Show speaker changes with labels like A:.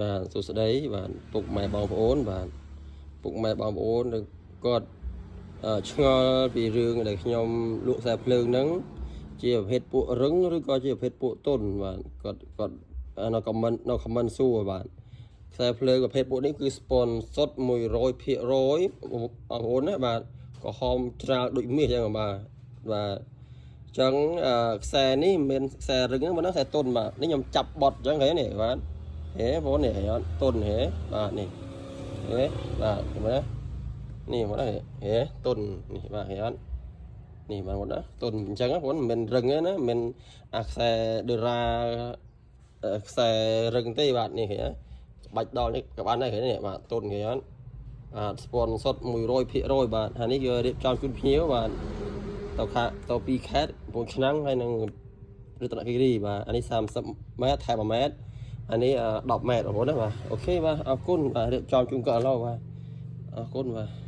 A: បាទសួស្តីបាទពុកម៉ែបងប្អូនបាទពុកម៉ែបងប្អូនឬគាត់ឆ្ងល់ពីរឿងដែលខ្ញុំលក់ខ្សែភ្លើងហ្នឹងជាប្រភេទពួករឹងឬក៏ជាប្រភេទពួកទុនបាទគាត់គាត់នៅ comment នៅ comment សួរបាទខ្សែភ្លើងប្រភេទពួកនេះគឺ sponsor 100%បងប្អូនណាបាទក្រហមច្រាលដូចមាសចឹងបាទបាទចឹងខ្សែនេះមិនមែនខ្សែរឹងទេមិនហ្នឹងខ្សែទុនបាទនេះខ្ញុំចាប់បត់ចឹងឃើញនេះបាទ ហេបងនេះអត់ទុនហេបាទនេះហេបាទឃើញទេនេះមកហេហេទុននេះបាទឃើញអត់នេះបាទបងណាទុនអញ្ចឹងបងមិនមែនរឹងទេណាមិនមែនអាខ្សែដូរ៉ាខ្សែរឹងទេបាទនេះឃើញទេបាច់ដល់នេះក៏បានដែរឃើញនេះបាទទុនឃើញអត់បាទស្ពនសុត100%បាទហើយនេះគឺរៀបចំជូនភ្ញៀវបាទទៅខាទៅ2ខេត្តកំពង់ឆ្នាំងហើយនឹងរតនគិរីបាទអានេះ30ម៉ែត្រថែម1ម៉ែត្រ អានេះ10ម៉ែត្របងប្អូនណាបាទ OK បាទអរគុណបាទរៀបចំជូនគាត់ឥឡូវបាទអរគុណបាទ។